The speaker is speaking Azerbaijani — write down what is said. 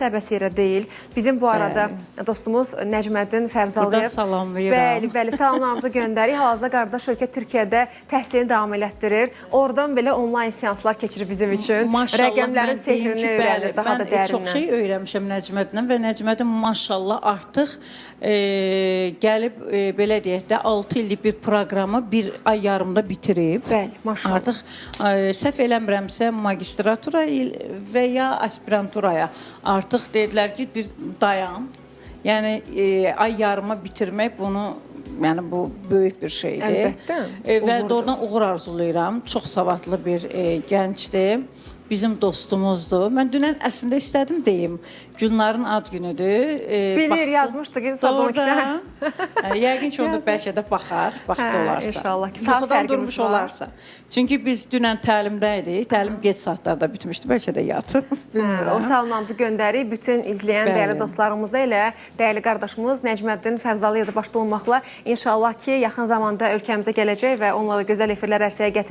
Əbəs yerə deyil. Bizim bu arada dostumuz Nəcməddin Fərzaliyev. Buradan salamlayıram. Bəli, bəli, salamlarımızı göndərik. Hal-hazırda qardaş ölkə Türkiyədə təhsilini davam elətdirir. Oradan belə onlayn seanslar keçirir bizim üçün. Maşallah, rəqəmlərin sehrini öyrənir daha da dərindən. Mən çox şey öyrənmişəm Nəcməddinlə və Nəcməddin maşallah artıq gəlib belə deyək də 6 illik bir proqramı bir ay yarımda bitirib. Bəli, maşallah. Artıq səhv eləmirəmsə magistratura və ya aspiranturaya artıq dedilər ki, bir dayan. Yəni ay yarıma bitirmək bunu, yəni bu böyük bir şeydir. Əlbəttə. Və doğrudan uğur arzulayıram. Çox savadlı bir gəncdir. Bizim dostumuzdur. Mən dünən əslində istədim deyim. Gülnarın ad günüdür. Bilir, yazmışdı ki, saat 12-də. Yəqin ki, onda bəlkə də baxar, vaxtı olarsa. İnşallah ki, yuxudan durmuş olarsa. Çünki biz dünən təlimdə idik. Təlim gec saatlarda bitmişdi. Bəlkə də yatıb. Bilmirəm. O salamlarımızı göndərik. Bütün izləyən dəyərli dostlarımıza elə dəyərli qardaşımız Nəcməddin Fərzaliyev də başda olmaqla inşallah ki, yaxın zamanda ölkəmizə gələcək və onunla da gözəl efirlər ərsəyə gətirəcək.